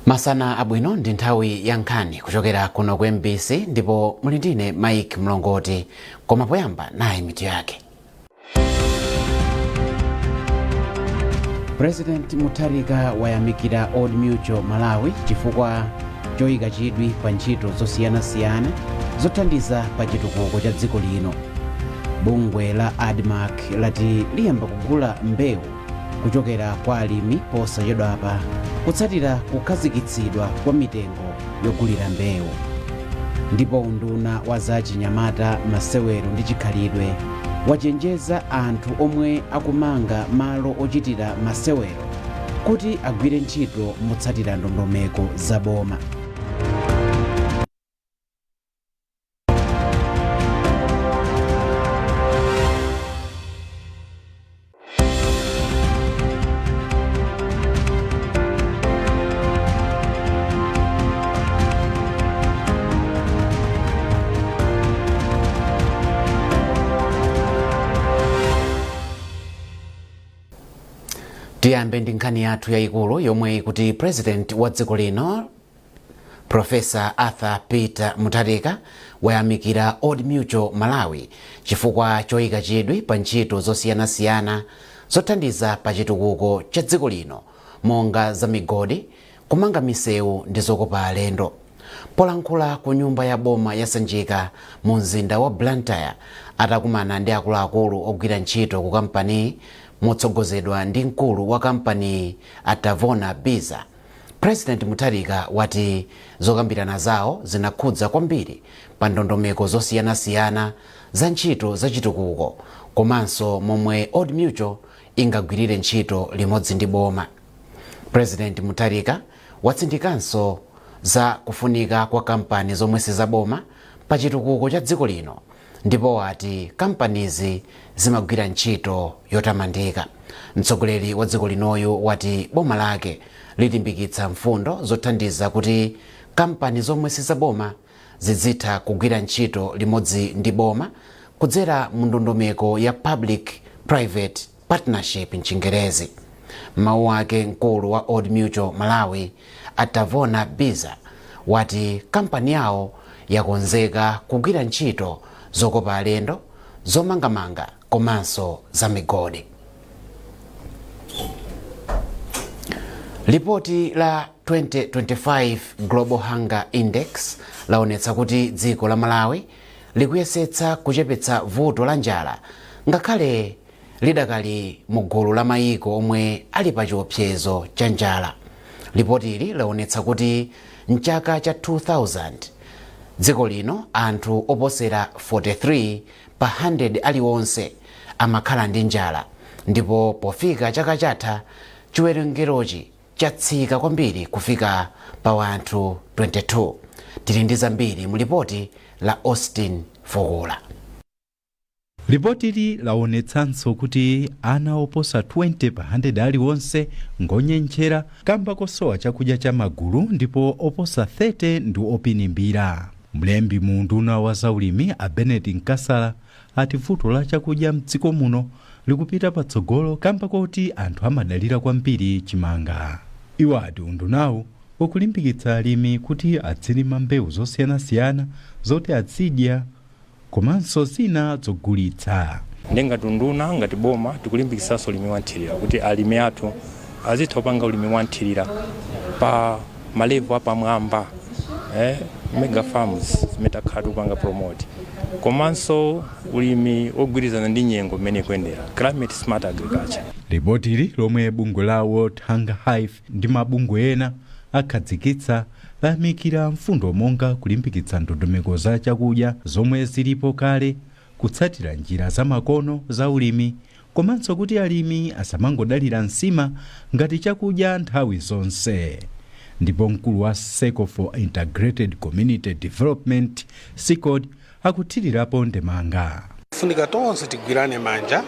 Masana abwino, ndi nthawi ya nkhani kuchokera kuno ku MBC ndipo muli ndine Mike Mlongoti. Koma poyamba, nayi mitu yake. President Mutharika wayamikira Old Mutual Malawi chifukwa choyika chidwi pa ntchito zosiyanasiyana zothandiza pa chitukuko cha dziko lino. Bungwe la ADMARC lati liyamba kugula mbewu kuchokera kwa alimi posachedwapa kutsatira kukhazikitsidwa kwa mitengo yogulira mbewu. Ndipo unduna wa za chinyamata, masewero ndi chikhalidwe wachenjeza anthu omwe akumanga malo ochitira masewero kuti agwire ntchito motsatira ndondomeko za boma. Tiyambe ndi nkhani yathu yayikulu yomwe ikuti President wa dziko lino, Professor Arthur Peter Mutharika, wayamikira Old Mutual Malawi chifukwa choyika chidwi pa ntchito zosiyanasiyana zothandiza pa chitukuko cha dziko lino monga za migodi, kumanga misewu ndi zokopa alendo. Polankhula ku nyumba ya boma ya Sanjika mu mzinda wa Blantyre atakumana ndi akuluakulu ogwira ntchito ku kampaniyi motsogozedwa ndi mkulu wa kampaniyi a Tavona Biza, President Mutharika wati zokambirana zawo zinakhudza kwambiri pa ndondomeko zosiyanasiyana za ntchito za chitukuko komanso momwe Old Mutual ingagwirire ntchito limodzi ndi boma. President Mutharika watsindikanso za kufunika kwa kampani zomwe sizaboma pa chitukuko cha dziko lino ndipo wati kampanizi zimagwira ntchito yotamandika. Mtsogoleri wa dziko linoyu wati boma lake lilimbikitsa mfundo zothandiza kuti kampani zomwe sizaboma zizitha kugwira ntchito limodzi ndi boma kudzera mu ndondomeko ya public private partnership mchingerezi. Mawu ake, mkulu wa Old Mutual Malawi a Tavona Biza wati kampani yawo yakonzeka kugwira ntchito zokopa alendo, zomangamanga komanso za migodi. Lipoti la 2025 Global Hunger Index laonetsa kuti dziko la Malawi likuyesetsa kuchepetsa vuto la njala ngakhale lidakali mu gulu la mayiko omwe ali pa chiopsezo cha njala. Lipotili laonetsa kuti mchaka cha 2000 dziko lino anthu oposera 43 pa 100 aliwonse amakhala ndi njala, ndipo pofika chaka chatha chiwerengerochi chatsika kwambiri kufika pa anthu 22. Tili ndi zambiri mu lipoti la Austin Fukula. Lipotili laonetsanso kuti ana oposa 20 pa 100 aliwonse ngonyentchera kamba kosowa chakudya cha magulu ndipo oposa 30 ndi opinimbira. Mlembi mu unduna wa zaulimi a Bennett Nkasala ati vuto la chakudya mdziko muno likupita patsogolo kamba koti anthu amadalira kwambiri chimanga. Iwo ati undunawu ukulimbikitsa alimi kuti adzilima mbewu zosiyanasiyana zoti azidya komanso zina zogulitsa. Ndi ngati unduna, ngati boma, tikulimbikitsanso ulimi wa nthirira kuti alimi athu azitha kupanga ulimi wa nthirira pa ma level apamwamba, mega farms zimene takhala tikupanga promote, komanso ulimi ogwirizana ndi nyengo mmene ikuyendera, climate smart agriculture. Lipotili, lomwe bungwe la World Hunger Hive ndi mabungwe ena akhazikitsa, layamikira mfundo monga kulimbikitsa ndondomeko za chakudya zomwe zilipo kale, kutsatira njira zamakono za ulimi, komanso kuti alimi asamangodalira nsima ngati chakudya nthawi zonse. Ndipo mkulu wa Circle for Integrated Community Development, SICOD, akuthirirapo ndemanga. Funika tonse tigwirane manja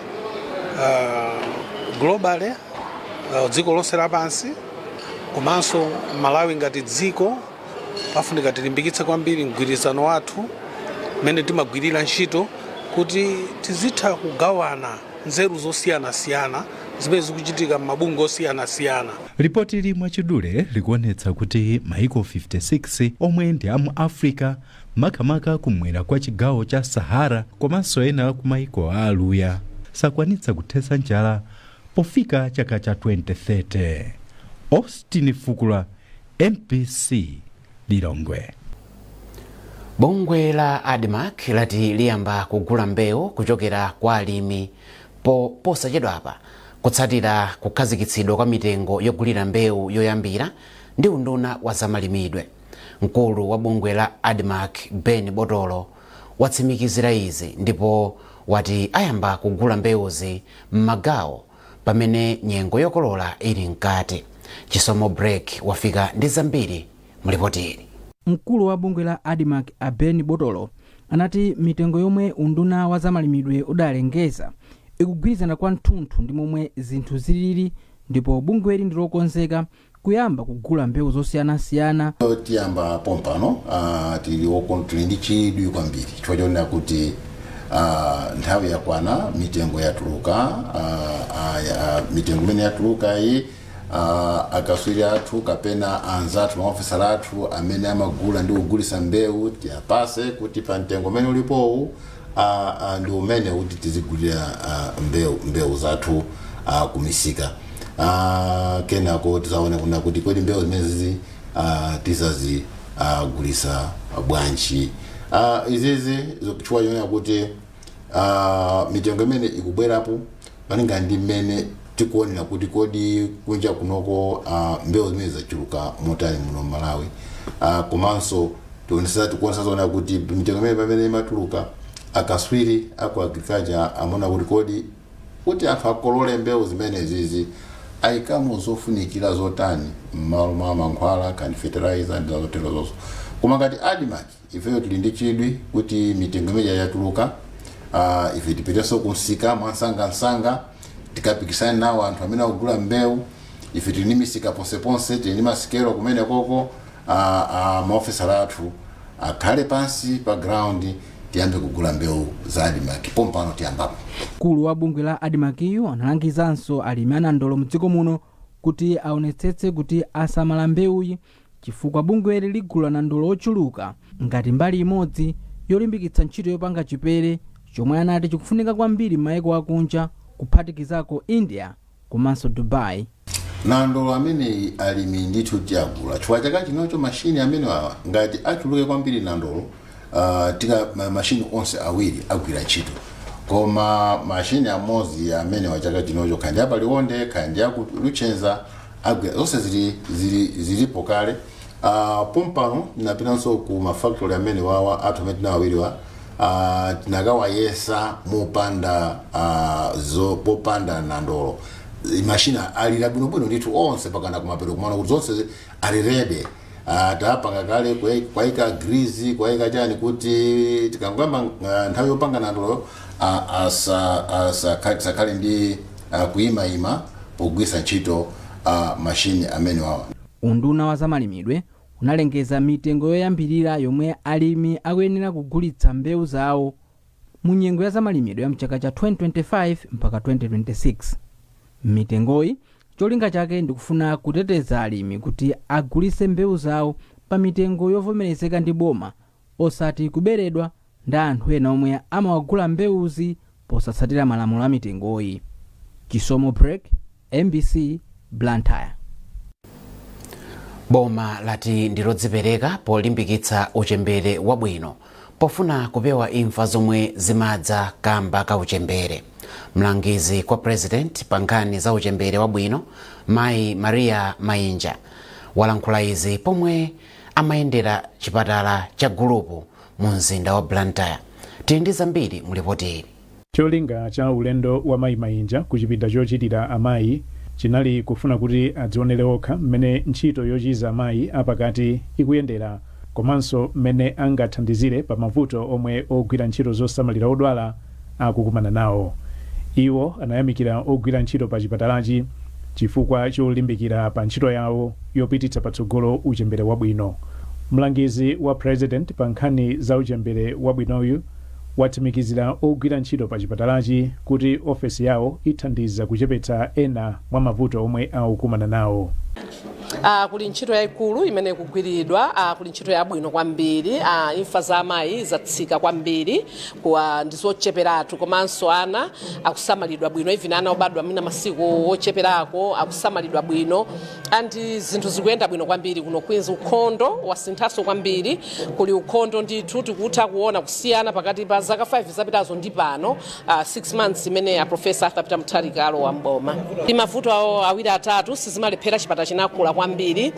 globally, dziko lonse lapansi komanso Malawi ngati dziko, pafunika tilimbikitse kwambiri mgwirizano wathu mmene timagwirira ntchito kuti tizitha kugawana nzeru zosiyanasiyana. zimene zikuchitika m'mabungwe osiyanasiyana. Ripoti ili mwachidule likuonetsa kuti maiko 56 omwe ndi amu Africa, makamaka kumwera kwa chigawo cha Sahara, komanso ena ku maiko a Aluya, sakwanitsa kuthetsa njala pofika chaka cha 2030. Austin Fukula, MBC, Lilongwe. Bungwe la ADMARC lati liyamba kugula mbewu kuchokera kwa alimi posachedwapa kutsatira kukhazikitsidwa kwa mitengo yogulira mbewu yoyambira ndi Unduna wa Zamalimidwe. Mkulu wa bungwe la ADMARC, Ben Botolo, watsimikizira izi ndipo wati ayamba kugula mbewuzi m'magawo pamene nyengo yokolola ili mkati. Chisomo Break wafika ndi zambiri mulipoti ili. Mkulu wa bungwe la ADMARC, a Ben Botolo, anati mitengo yomwe Unduna wa Zamalimidwe udalengeza ikugwirizana kwathunthu ndi momwe zinthu zilili, ndipo bungweli ndi lokonzeka kuyamba kugula mbewu zosiyanasiyana. Tiyamba pompano. Tili ndi chidwi kwambiri chifukwa chonena kuti nthawi yakwana, mitengo yatuluka. Mitengo imene yatuluka iyi, akaswiri athu kapena anzathu, maofisala athu amene amagula ndi kugulisa mbewu, tiyapase kuti pa mtengo umene ulipowu ndi umene kuti tizigulira mbewu zathu kumisika. Kenako tizaone kuna kuti kodi mbewu zimenezi tizazigulisa bwanji. Izizi chifukwa chonena kuti mitengo imene ikubwerapo malinga ndi mmene tikuonera kuti kodi kunja kunoko mbewu zimene zachuluka motani muno Malawi. Komanso tikuonesa zoona kuti mitengo imene pamene imatuluka, akaswiri aku agriculture amaona kuti kodi kuti anthu akolole mbewu zimene zizi ayikamo zofunikira zotani m'malo mwa mankhwala kandi fertilizer ndi zotero zonso. Koma ngati ADMARC, ifeyo tili ndi chidwi kuti mitengo imene yatuluka, ife tipitenso kumsika mwansangansanga, tikapikisane nawo anthu amene akugula mbewu. Ife tili ndi misika ponseponse, tili ndi masikelo kumene koko. Maofisala athu akhale pansi pa ground, tiyambe kugula mbewu za ADMARC pompano, tiyambapo. Mkulu wa bungwe la ADMARCyo analangizanso alimi anandolo mdziko muno kuti aonetsetse kuti asamala mbewuyi, chifukwa bungweli ligula nandolo ochuluka ngati mbali imodzi yolimbikitsa ntchito yopanga chipere, chomwe anati chikufunika kwambiri m'mayiko akunja, kuphatikizako India komanso Dubai. Nandolo ameneyi alimi ndithu tiyagula, chifukwa chaka chinocho mashini amene awa ngati achuluke kwambiri nandolo, tika mashini onse awiri agwira ntchito. Koma mashini amodzi amene wa chaka chinocho, khandi apaliwonde, khandi aku Luchenza, agwira zonse zilipo kale. Pompano tinapitanso ku mafactory amene wawa athu amene tinawawiriwa, tinakawayesa mopanda popanda nandolo. Mashina alira bwinobwino ndithu onse pakana kumapeto, kumana kuti zonse ali ready. Tapanga kale kwayika grease, kwayika chani, kuti tikangoyamba nthawi yopanga nandolo asakhale ndi kuyimayima pogwisa ntchito mashini amene wawa. Unduna wa Zamalimidwe unalengeza mitengo yoyambirira yomwe alimi akuyenera kugulitsa mbewu zawo mu nyengo ya zamalimidwe ya mchaka cha 2025 mpaka 2026. Mitengoyi cholinga chake ndikufuna kuteteza alimi kuti agulitse mbewu zawo pa mitengo yovomerezeka ndi boma, osati kuberedwa ndi anthu ena omwe amawagula mbewuzi posatsatira malamulo a mitengoyi. Chisomo Break, MBC, Blantyre. Boma lati ndilodzipereka polimbikitsa uchembere wabwino pofuna kupewa imfa zomwe zimadza kamba ka uchembere. Mlangizi kwa President pa nkhani za uchembere wabwino, Mayi Maria Mainja, walankhula izi pomwe amayendera chipatala cha Gulupu mu mzinda wa Blantyre. Tili ndi zambiri mu ripoti ili. Cholinga cha ulendo wa Mayi Mainja ku chipinda chochitira amayi chinali kufuna kuti adzionere okha mmene ntchito yochiza amayi apakati ikuyendera, komanso mmene angathandizire pa mavuto omwe ogwira ntchito zosamalira odwala akukumana nawo. Iwo anayamikira ogwira ntchito pa chipatalachi chifukwa cholimbikira pa ntchito yawo yopititsa patsogolo uchembere wabwino. Mlangizi wa President pa nkhani za uchembere wabwinoyu Watsimikizira ogwira ntchito pa chipatalachi kuti ofesi yawo ithandiza kuchepetsa ena mwa mavuto omwe akukumana nawo. Kuli ntchito yayikulu imene ikugwiridwa. Kuli ntchito yabwino kwambiri. Imfa za amayi zatsika kwambiri, kuwa ndi zocheperatu, komanso ana akusamalidwa bwino. Even ana obadwa mina masiku ocheperako akusamalidwa bwino, and zinthu zikuyenda bwino kwambiri kuno Queens. Ukhondo wasinthanso kwambiri, kuli ukhondo ndithu. Tikutha kuona kusiyana pakati pa zaka 5 zapitazo ndi pano, 6 months imene a Professor Arthur Peter Mutharika alowa mboma. Ndi mavuto awo awiri atatu sizimalephera, chipatala chinakula kwambiri.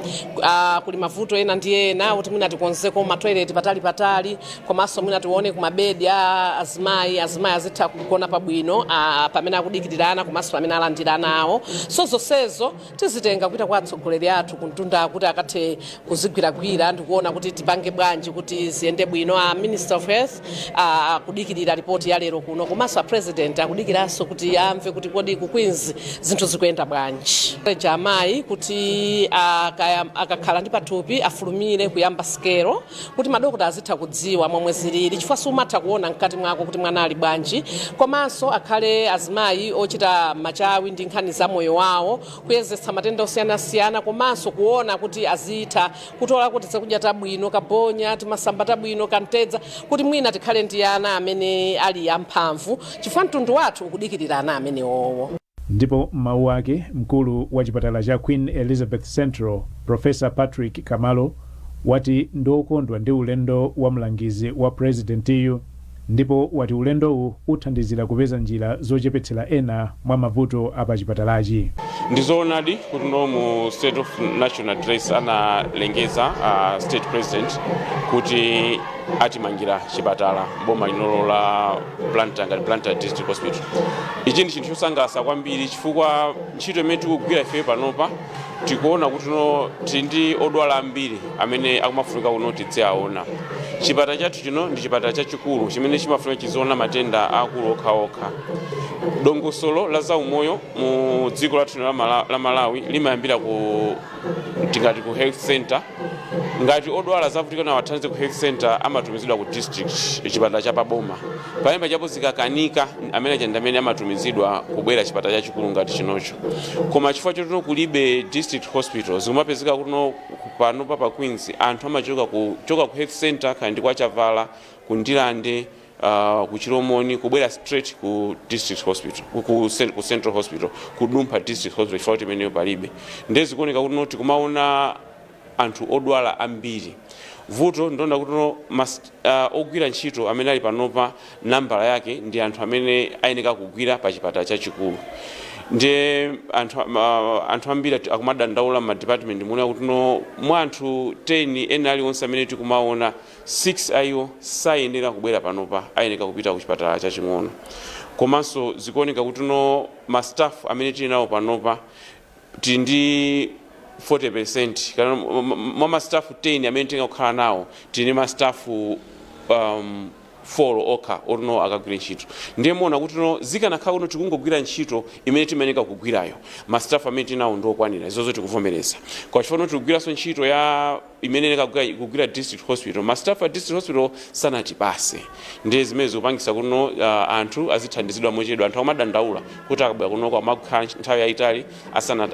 Kuli mavuto ena ndi ena kuti mwina tikonzeko matoilet patali patali, komanso mwina tione kumabedi a azimayi, azimayi azitha kugona pabwino pamene akudikirirana komanso pamene alandirana awo. So zonsezo tizitenga kupita kwa atsogoleri athu kuntunda kuti akathe kuzigwiragwira ndikuona kuti tipange bwanji kuti ziyende bwino. A Minister of Health akudikirira ripoti ya lero kuno, komanso a President akudikiranso kuti amve kuti kodi ku Queens zinthu zikuyenda bwanji. Ja amayi kuti akakhala ndi pathupi afulumire kuyamba sikelo kuti madokota azitha kudziwa momwe zilili, chifukwa sumatha kuona mkati mwako kuti mwana ali bwanji. Komanso akhale azimayi ochita machawi ndi nkhani za moyo wawo, kuyezetsa matenda osiyanasiyana, komanso kuona kuti azitha kutola kuti zakudya tabwino, kabonya, timasamba tabwino, kantedza, kuti mwina tikhale ndi ana amene ali amphamvu, chifukwa mtundu wathu ukudikirira ana amenewowo. Ndipo m'mawu ake, mkulu wa chipatala cha Queen Elizabeth Central, Professor Patrick Kamalo, wati ndiokondwa ndi ulendo wa mlangizi wa purezidentiyu, ndipo wati ulendowu uthandizira kupeza njira zochepetsera ena mwa mavuto apachipatalachi. Ndizoonadi kuti no mu State of National Address analengeza State President kuti atimangira chipatala boma linolo la Blantyre ngati Blantyre District Hospital. Ichi ndi chinthu chosangalatsa kwambiri, chifukwa ntchito imene tikugwira ife panopa, tikuona kuti no tili ndi odwala ambiri amene akumafunika kuno tidziaona. Chipatala chathu chino ndi chipatala chachikulu chimene chimafunika chiziona matenda akulu okhaokha. Dongosolo la zaumoyo mu dziko lathu la Malawi limayambira ku tingati ku health center. Ngati odwala zavutika na wathandize ku health center, amatumizidwa ku district, chipatala chapaboma. Pamene chapo zikakanika, amene chanda amene amatumizidwa kubwera chipatala chachikulu ngati chinocho. Koma chifukwa chotino kulibe district hospital, zikumapezeka kuno pano pa Queens anthu amachoka ku health center, kandi ndi kwa Chavala, ku Ndilande, ku Chilomoni, kubwera straight ku district hospital, ku central hospital, kudumpha district hospital, chifukwa kuti imeneyo palibe. Ndezikuoneka kuti noti kumaona anthu odwala ambiri. Vuto ndonda kuti no ogwira ntchito amene ali panopa, nambala yake ndi anthu amene ayeneka kugwira pa chipatala chachikulu. Ndiye anthu ambiri akumadandaula ma department muno kuti no mwa anthu 10 ena aliwonse amene tikumaona, 6 ayiwo sayenera kubwera panopa, ayeneka kupita ku chipatala chaching'ono. Komanso zikuoneka kuti no ma staff amene tili nawo panopa, tili ndi 40% kana mwa ma staff 10 amene tingakhala nawo, tili ndi ma staff 4 okha otino akagwira ntchito. Ndiye muona kuti no zikanakhala kuno tikungogwira ntchito imene timayeneka kugwirayo, ma staff amene tinawo ndiokwanira, izozo tikuvomereza. Kwa chifukwa tikugwiranso ntchito ya imene iyeneka kugwira district hospital, ma staff a district hospital sanatipase. Ndiye zimene zikupangisa kuno anthu azithandizidwa mochedwa. Anthu amadandaula kuti akabwera kunoko amakhala nthawi yayitali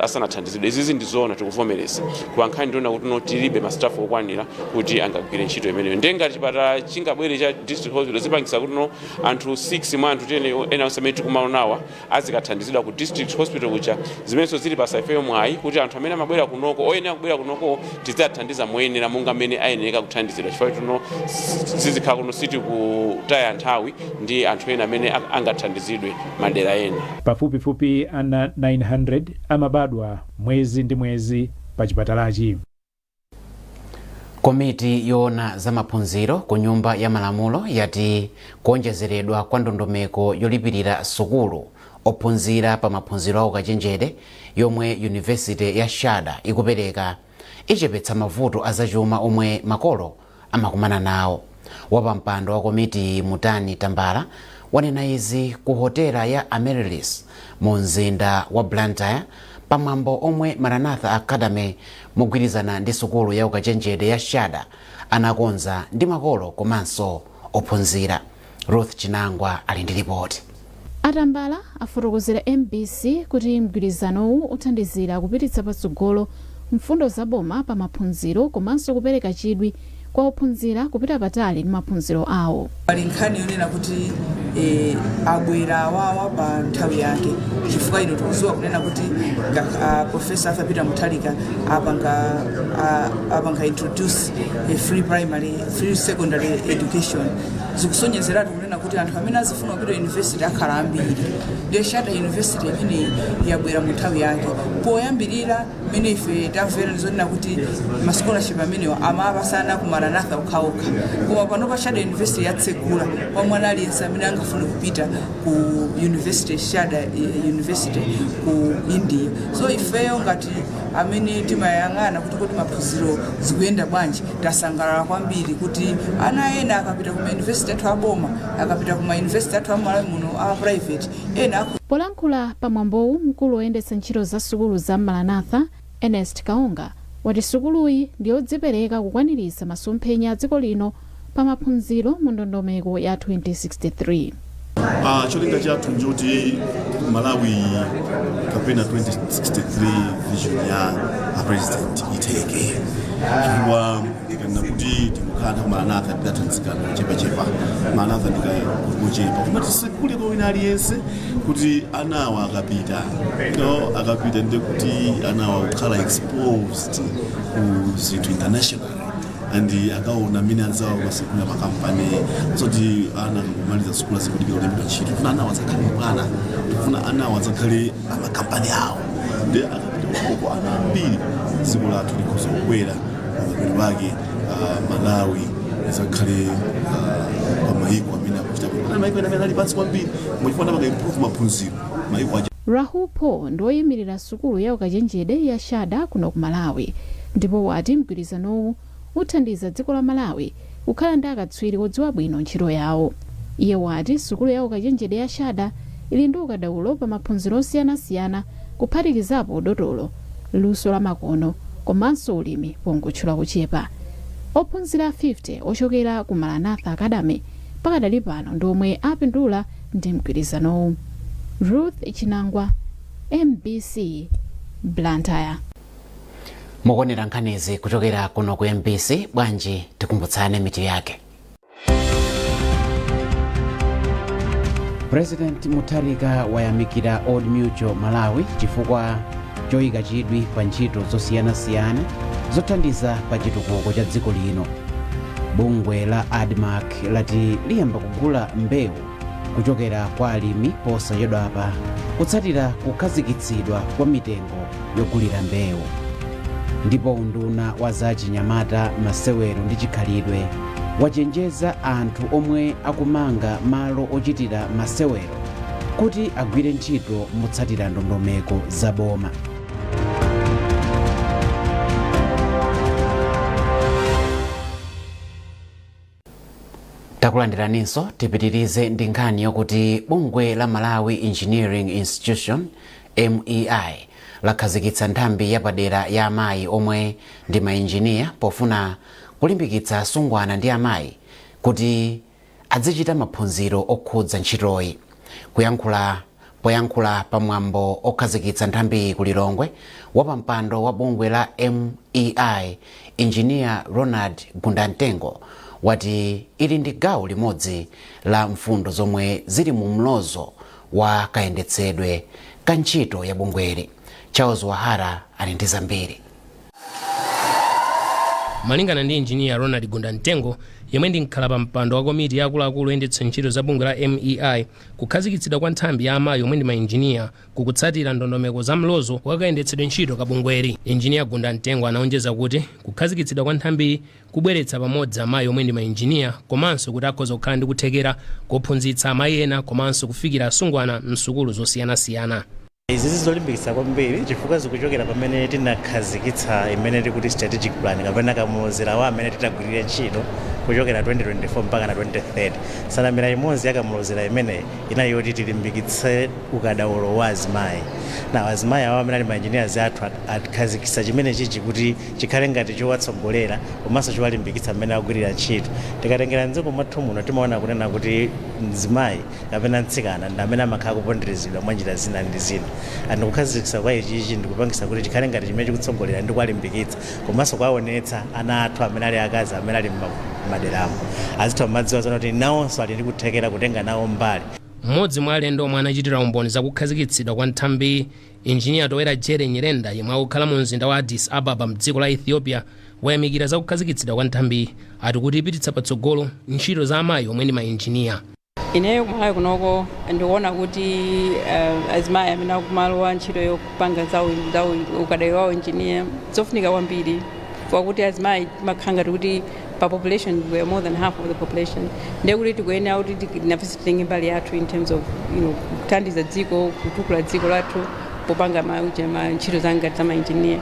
asanathandizidwe. Izizi ndizoona, tikuvomereza. Koma nkhani ndiona kuti no tilibe ma staff okwanira kuti angagwire ntchito imeneyo. Ndiye ngati chipatala chingabwere cha district hospital, zipangisa kuti no anthu 6 mwa anthu 10 ena onse amene tikumaonawa azikathandizidwa ku district hospital kuja, zimenenso zili pa ifeyo mwayi kuti anthu amene amabwera kunoko, oyenera kubwera kunoko, tiziathandiza moyenera monga mmene ayenera kuthandizidwa, chifukwa tuno zizikhala kuno sitikutaya nthawi ndi anthu ena amene angathandizidwe madera ena. Pafupifupi ana 900 amabadwa mwezi ndi mwezi pa chipatalachi. Komiti yoona za maphunziro ku Nyumba ya Malamulo yati kuonjezeredwa kwa ndondomeko yolipirira sukulu ophunzira pa maphunziro a ukachenjede yomwe Yunivesite ya Shada ikupereka ichepetsa mavuto azachuma omwe makolo amakumana nawo. Wapampando wa komiti, Mutani Tambala, wanena izi ku hotela ya Amaryllis mu mzinda wa Blantyre pamwambo omwe Maranatha Academy mogwirizana ndi sukulu ya ukachenjede ya Shada anakonza ndi makolo komanso ophunzira. Ruth Chinangwa ali ndi ripoti. Atambala afotokozera MBC kuti mgwirizanowu uthandizira kupititsa patsogolo mfundo za boma pa maphunziro komanso kupereka chidwi kwa ophunzira kupita patali ndi maphunziro awo. Pali nkhani yonena kuti abwera awawa pa nthawi yake, chifukwa ino tikudziwa kunena kuti Professor Arthur Peter Mutharika apanga introduce a free primary, free secondary education. Zikusonyezeratu kunena kuti anthu amene azifuna kupita university akhala ambiri. Ndiye Shatta University imeneyi yabwera mu nthawi yake. Poyambirira, mmene ife tamvera, ndizonena kuti ma scholarship amenewa amapasana ku Maranatha okhaokha, koma pano pa Shatta University yatsegula kwa mwana aliyense amene angafune kupita ku university, Shatta University ku India. So ifeyo ngati amene timayang'ana kuti kodi maphunziro zikuyenda bwanji, tasangalala kwambiri kuti ana ena akapita ku ma university athu aboma, akapita ku ma university athu amalawi muno a private ena. Polankhula pamwambowu, mkulu woyendetsa ntchito za sukulu za Maranatha, Ernest Kaunga, wati sukuluyi ndi yodzipereka kukwaniritsa masomphenya a dziko lino pa maphunziro mu ndondomeko ya 2063. Cholinga chathu njoti Malawi kapena 2063 vision ya a president itheke, chifukwa tikanena kuti tikukhala ku Maranatha tidathandizikana chepachepa. Maranatha ndikakuchepa, koma tisekule kwa wina aliyense kuti anawa akapita, no, akapita ndi kuti anawa kukhala exposed ku zinthu international and akaona amene anzawo masekula makampani, zoti ana akamaliza sukulu azikudikira kulembedwa ntchito. Tifuna anawo adzakhale bwana, tifuna anawo adzakhale amakampani awo. Ndi akapita ukoko ana ambiri, dziko lathu likhoza kukwera pamapeto pake. Malawi izakhale pa mayiko amene akuchita bwino. Mayiko ena amene ali pansi kwambiri mwachifuna apanga improve maphunziro mayiko aja. Rahul Paul ndi woyimirira sukulu ya ukachenjede ya Shatta kuno ku Malawi, ndipo wati mgwirizanowu uthandiza dziko la Malawi kukhala ndi akatswiri odziwa bwino ntchito yawo. Iye wati sukulu ya ukachenjede ya Shatta ili ndi ukadaulo pa maphunziro osiyanasiyana, kuphatikizapo udotolo, luso la makono komanso ulimi, pongotchula kuchepa. Ophunzira 50 ochokera ku Maranatha Academy pakadali pano ndi omwe apindula ndi mgwirizanowu. Ruth Chinangwa, MBC, Blantyre. Mukuonera nkhanizi kuchokera kuno ku MBC. Bwanji tikumbutsane mitu yake. President Mutharika wayamikira Old Mutual Malawi chifukwa choyika chidwi pa ntchito zosiyanasiyana zothandiza pa chitukuko cha dziko lino. Bungwe la ADMARC lati liyamba kugula mbewu kuchokera kwa alimi posachedwapa kutsatira kukhazikitsidwa kwa mitengo yogulira mbewu. Ndipo unduna wa zachinyamata, masewero ndi chikhalidwe wachenjeza anthu omwe akumanga malo ochitira masewero kuti agwire ntchito motsatira ndondomeko za boma. Takulandiraninso. Tipitirize ndi nkhani yokuti bungwe la Malawi Engineering Institution, MEI, lakhazikitsa nthambi yapadera ya amayi omwe ndi mainjiniya pofuna kulimbikitsa asungwana ndi amayi kuti azichita maphunziro okhudza ntchitoyi. Kuyankhula poyankhula pamwambo okhazikitsa nthambiyi ku Lilongwe, wapampando wa bungwe la MEI, Engineer Ronald Gundamtengo, wati ili ndi gawo limodzi la mfundo zomwe zili mu mlozo wa kayendetsedwe ka ntchito ya bungweli. Charles Wahara ali ndi zambiri. Malingana ndi Injiniya Ronald Gundamtengo, yemwe ndi mkhala pa mpando wa komiti ya akuluakulu oyendetsa ntchito za bungwe la MEI, kukhazikitsidwa kwa nthambi ya amayi omwe ndi mainjiniya kukutsatira ndondomeko za mlozo wakayendetsedwe ntchito ka bungweli. Injiniya Gundamtengo anaonjeza kuti kukhazikitsidwa kwa nthambiyi kubweretsa pamodzi amayi omwe ndi mainjiniya, komanso kuti akhoza kukhala ndi kuthekera kophunzitsa amayi ena komanso kufikira asungwana msukulu zosiyanasiyana. Izi zizolimbikitsa kwambiri chifukwa zikuchokera pamene tinakhazikitsa imene tikuti strategic plan kapena kamulozera wa amene titagwirire ntchito. Kuchokera 2024 mpaka na 2030, nsanamira imodzi yakamulozera imeneyi inali yoti tilimbikitse ukadaulo wa azimayi. Na azimayi awo amene ali ma engineers athu akhazikitsa chimene chichi kuti chikhale ngati chowatsogolera komanso chowalimbikitsa mmene akugwirira ntchito. Tikatengera mdziko mwathu muno, timaona kunena kuti mzimayi kapena mtsikana ndi amene amakhala kuponderezedwa mwa njira zina ndi zina. Andikukhazikitsa kwa ichichi ndikupangisa kuti chikhale ngati chimene chikutsogolera ndi kuwalimbikitsa komanso kuwaonetsa ana athu amene ali akazi amene ali m'maderamo azitha kumadziwa zona kuti nawonso ali ndi kuthekera kutenga nawo mbali. Mmodzi mwa alendo omwe anachitira umboni za kukhazikitsidwa kwa nthambi, Injiniya Towera Jere Nyirenda, yemwe akukhala mu mzinda wa Addis Ababa mdziko la Ethiopia, wayamikira za kukhazikitsidwa kwa nthambi, ati kuti ipititsa patsogolo ntchito za amayi omwe ndi mainjiniya. Ineyo kumalawi kunoko ndikuona kuti azimayi amene akumalowa ntchito yopanga za ukadaulo wa engineer zofunika kwambiri, pakuti azimayi timakhala ngati kuti pa population we are more than half of the population. Ndiye kuti tikuyenera kuti nafenso titenge mbali yathu in terms of kuthandiza dziko, kutukula dziko lathu popanga ma ntchito zangati za ma engineer.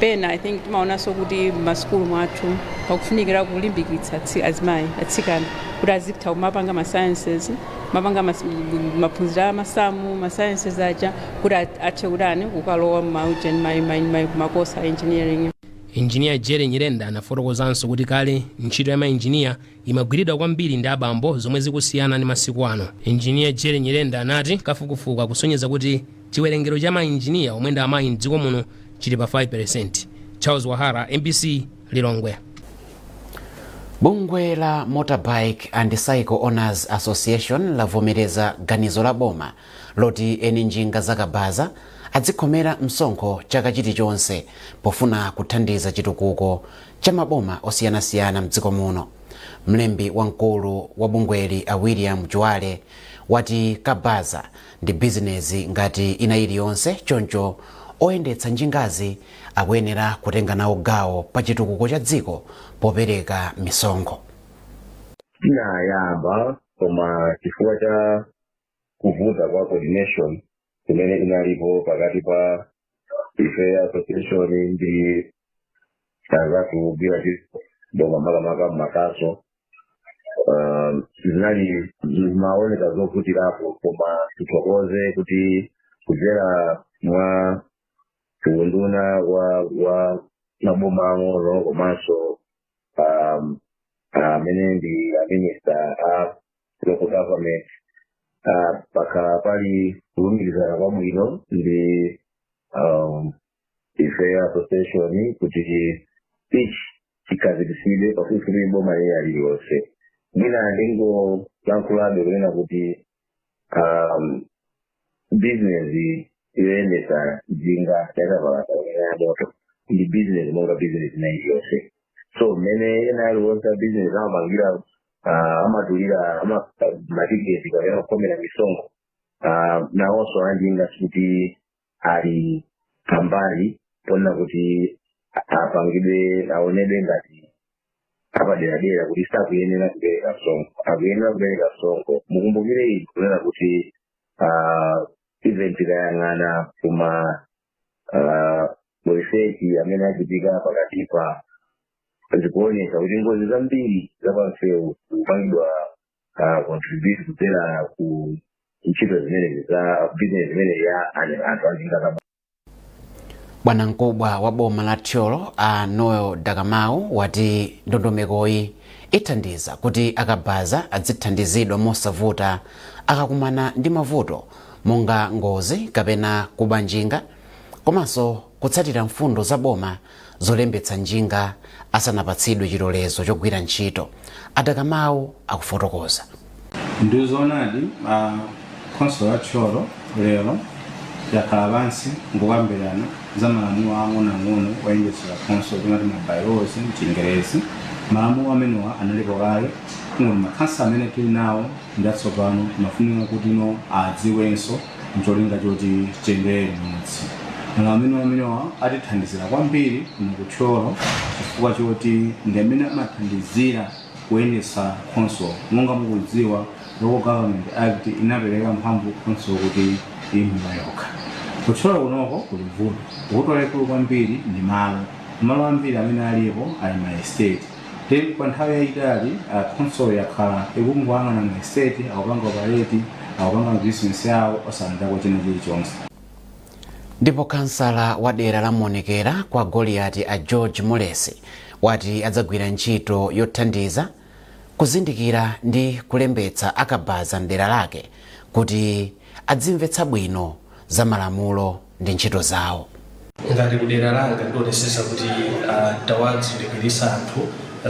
Pena I think timaonanso kuti m'masukulu mwathu pakufunikira kulimbikitsa azimayi, atsikana, kuti azitha kumapanga ma sciences, mapanga maphunziro a masamu, ma sciences aja, kuti athe kutani, kukalowa makosa a engineering. Injiniya Jere Nyirenda anafotokozanso kuti kale ntchito ya mainjiniya imagwiridwa kwambiri ndi abambo, zomwe zikusiyana ndi masiku ano. Injiniya Jere Nyirenda anati kafukufuku akusonyeza kuti chiwerengero cha mainjiniya omwe ndi amayi mdziko muno chili pa 5. Charles Wahara, MBC, Lilongwe. Bungwe la Motorbike and Cycle Owners Association lavomereza ganizo la boma loti eni njinga zakabaza adzikhomera msonkho chaka chilichonse pofuna kuthandiza chitukuko cha maboma osiyanasiyana mdziko muno. Mlembi wamkulu wa bungweli, a William Juwale, wati kabaza ndi bizinezi ngati ina iliyonse, choncho oyendetsa njingazi akuyenera kutenga nawo gawo pa chitukuko cha dziko popereka misonkho. Tinayamba, koma chifukwa cha kuvuta kwa coordination imene inalipo pakati pa ife association ndi anzathu kugwira ntchito boma, makamaka mmakaso, zinali zimaoneka zovutirapo. Koma tithokoze kuti kudzera mwa unduna wa maboma ang'ono komanso amene ndi a minister a local government, pakhala pali kulumikizana kwabwino ndi ife association kuti ichi chikhazikitsidwe pafupifupi boma lina lililonse. Mwina ndingolankhulabe kunena kuti business yoyendetsa njinga yakapalasa ya moto ndi business monga business ina iliyonse. So mmene ena aliwonse a business amapangira, amatulira matiketi kapena kukhomera misonkho, nawonso anjinga sikuti ali pambali pona kuti apangidwe, aonedwe ngati apaderadera kuti sakuyenera kupereka msonkho. Akuyenera kupereka msonkho. Mukumbukire izi, kunena kuti even tikayang'ana kuma research amene achitika pakatipa, zikuoneka kuti ngozi zambiri zapamsewu zikupangidwa contribute kudzera ku ntchito zimenezi za business imene ya anthu anjinga za. Bwanamkubwa wa boma la Thyolo, a Noel Dakamau, wati ndondomekoyi ithandiza kuti akabaza adzithandizidwa mosavuta akakumana ndi mavuto monga ngozi kapena kuba njinga, komanso kutsatira mfundo za boma zolembetsa njinga asanapatsidwe chilolezo chogwira ntchito. Adakamau akufotokoza. Ndizoonadi, khonsolo ya Thyolo lero yakhala pansi nkukambirana za malamulo ang'onoang'ono oyendetsera khonsolo, timati ma bylaws mchingerezi. Malamulo amenewa analipo kale, kungoti makhansala amene tili nawo ndi atsopano, timafunika kuti no adziwenso mcholinga choti tiyendere limodzi. Malamulo amenewa atithandizira kwambiri kuno ku Thyolo chifukwa choti ndi amene amathandizira kuyendetsa khonsolo. Monga mukudziwa, Local Government Act inapereka mphamvu khonsolo kuti iyimira yokha. KuThyolo kunoko kuli vuto, vuto lalikulu kwambiri ndi malo. Malo ambiri amene alipo ali ma estate. Ndi kwa nthawi yayitali khonsolo yakhala ikungoyang'ana ma estate akupanga operate, akupanga mabizinesi awo osalandako china chilichonse. Ndipo kansala wa dera la Monekera kwa Goliati a George Mulesi wati adzagwira ntchito yothandiza kuzindikira ndi kulembetsa akabaza mdera lake kuti adzimvetsa bwino za malamulo ndi ntchito zawo. Ngati kudera langa ndionesesa kuti tawazindikiritsa anthu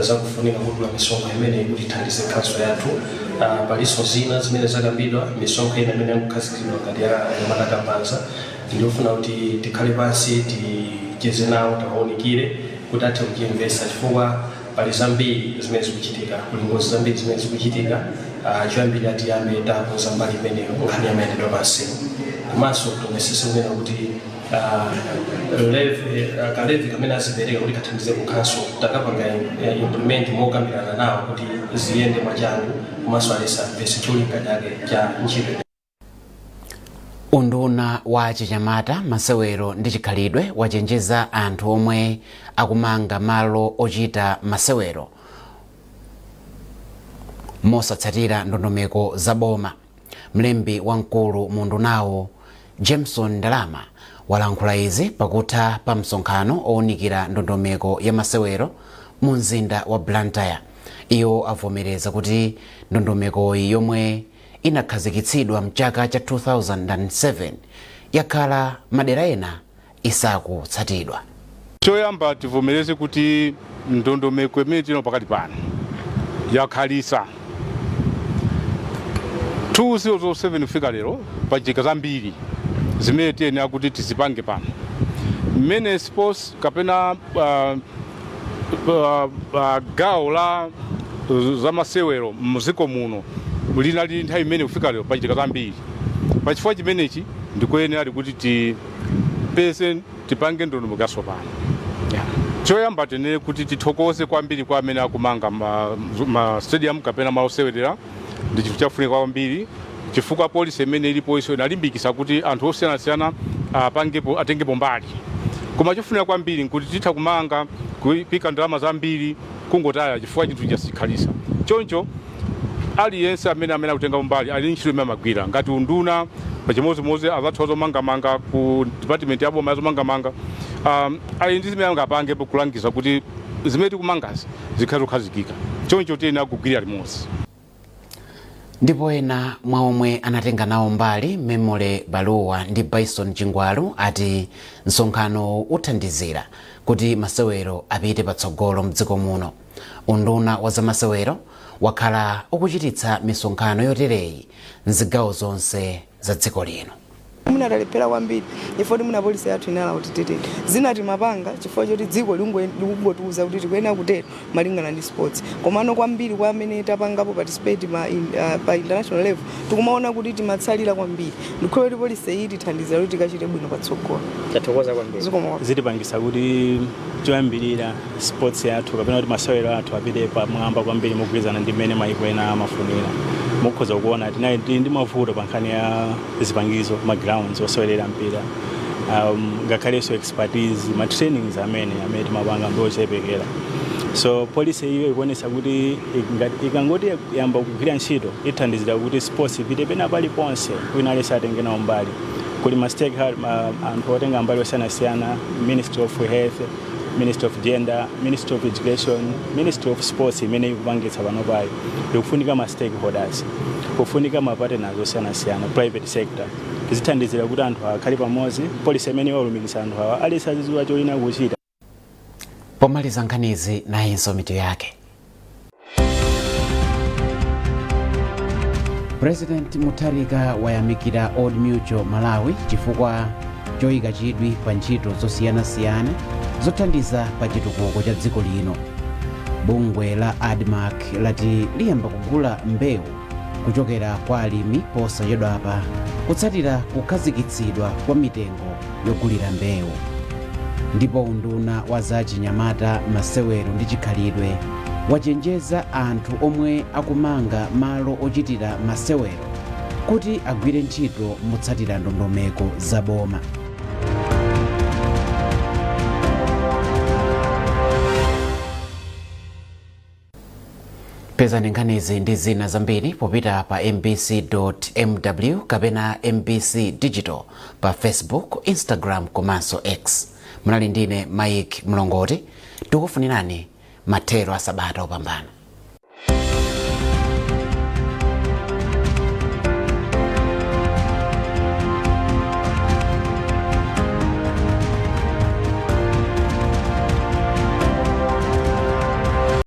zakufunika kudula misonkho imeneyi kuti ithandize khanso yathu. Palinso zina zimene zakambidwa, misonkho ina imene yakukhazikitsidwa ngati ya anyamata kabaza. Ndikufuna kuti tikhale pansi, ticheze nawo, tawaunikire kuti athe kuchimvetsa, chifukwa pali zambiri zimene zikuchitika, kuli ngozi zambiri zimene zikuchitika. Choyambirira tiyambe takonza mbali imeneyo, nkhani yamayendedwe pansewu, komanso tionesese kunena kuti levy, ka levy kamene azipereka kuti kathandize ku council takapanga implement mokambirana nawo kuti ziyende mwachangu, komanso alesa amvetse cholinga chake cha ntchito. Unduna wa chinyamata, masewero ndi chikhalidwe wachenjeza anthu omwe akumanga malo ochita masewero mosatsatira ndondomeko za boma. Mlembi wamkulu mu undunawo Jameson Ndalama walankhula izi pakutha pa msonkhano owunikira ndondomeko ya masewero mu mzinda wa Blantyre. Iwo avomereza kuti ndondomekoyi yomwe inakhazikitsidwa mchaka cha 2007 yakhala madera ena isakutsatidwa. Choyamba tivomereze kuti ndondomeko imene tino pakati pano yakhalisa 2007 kufika lero, pachitika zambiri zimene tiyenera kuti tizipange pano. Mmene sports kapena gawo la zamasewero mdziko muno linali nthawi imene kufika lero, pachitika zambiri. Pachifukwa chimenechi ndikuyenera kuti tipeze, tipange ndondomeko yatsopano, yeah. Choyamba tinene kuti tithokoze kwambiri kwa amene akumanga ma stadium kapena malo osewerera. Ndi chinthu chafunika kwambiri chifukwa policy imene ilipo iso inalimbikitsa kuti anthu osiyanasiyana apangepo, atengepo mbali. Koma chofunika kwambiri nkuti titha kumanga, kuyika ndalama zambiri, kungotaya chifukwa chinthu chasikhalisa. Choncho aliyense amene akutenga mbali ali ntchito imene amagwira. Ngati unduna pachimodzimodzi azathu zomangamanga ku department ya boma yazomangamanga ali ndi zimene angapangepo kulangiza kuti zimene tikumangazi zikhale zokhazikika. Choncho tiyenera kugwirira limodzi. Ndipo ena mwa omwe anatenga nawo mbali, Memole Baluwa ndi Bison Chingwalu, ati msonkhano uthandizira kuti masewero apite patsogolo mdziko muno. Unduna wa zamasewero wakhala ukuchititsa misonkhano yotereyi mzigawo zonse za dziko lino. Munatalephera kwambiri ifo muna policy yathu inala kuti tetete zina timapanga chifukwa choti dziko likungotiuza kuti tikuyenera kutero malingana ndi sports. Komano kwambiri kwa amene tapangapo participate pa international level, tikumaona kuti timatsalira kwambiri. Ndikhulupirira kuti policy iyi tithandizira kuti tikachite bwino patsogolo. Tathokoza kwambiri. Zikomo. Zitipangisa kuti choyambirira sports yathu kapena kuti masewero athu apite pamwamba kwambiri mogwirizana ndi mmene maiko ena amafunira. Mukhoza kuona tinali tili ndi mavuto pa nkhani ya zipangizo, ma grounds osewerera mpira, ngakhalenso expertise, ma trainings amene timapanga ndi ochepekera. So policy iyo ikuonesa kuti ikangoti yamba kugwira ntchito, ithandizira kuti sports ipite pena paliponse, wina aliyense atenge nawo mbali. Kuli ma stakeholder, anthu otenga mbali osiyanasiyana: Ministry of Health, Ministry of Gender, Ministry of Education, Ministry of Sports imene ikupangitsa panopayi. Ikufunika ma stakeholders, kufunika ma partners osiyanasiyana, private sector. Tizithandizira kuti anthu akhale pamodzi. Policy imene iwalumikitsa anthu awa, aliyense azidziwa choyenera kuchita. Pomaliza nkhanizi, nayinso mitu yake. President Mutharika wayamikira Old Mutual Malawi chifukwa choyika chidwi pa ntchito zosiyanasiyana zothandiza pa chitukuko cha dziko lino. Bungwe la ADMARC lati liyamba kugula mbewu kuchokera kwa alimi posachedwapa kutsatira kukhazikitsidwa kwa mitengo yogulira mbewu. Ndipo unduna wa zachinyamata, masewero ndi chikhalidwe wachenjeza anthu omwe akumanga malo ochitira masewero kuti agwire ntchito motsatira ndondomeko za boma. Pezani nkhanizi ndi zina zambiri popita pa mbc.mw kapena MBC Digital pa Facebook, Instagram komanso X. Munali ndine Mike Mlongoti. Tikufunirani mathero a sabata opambana.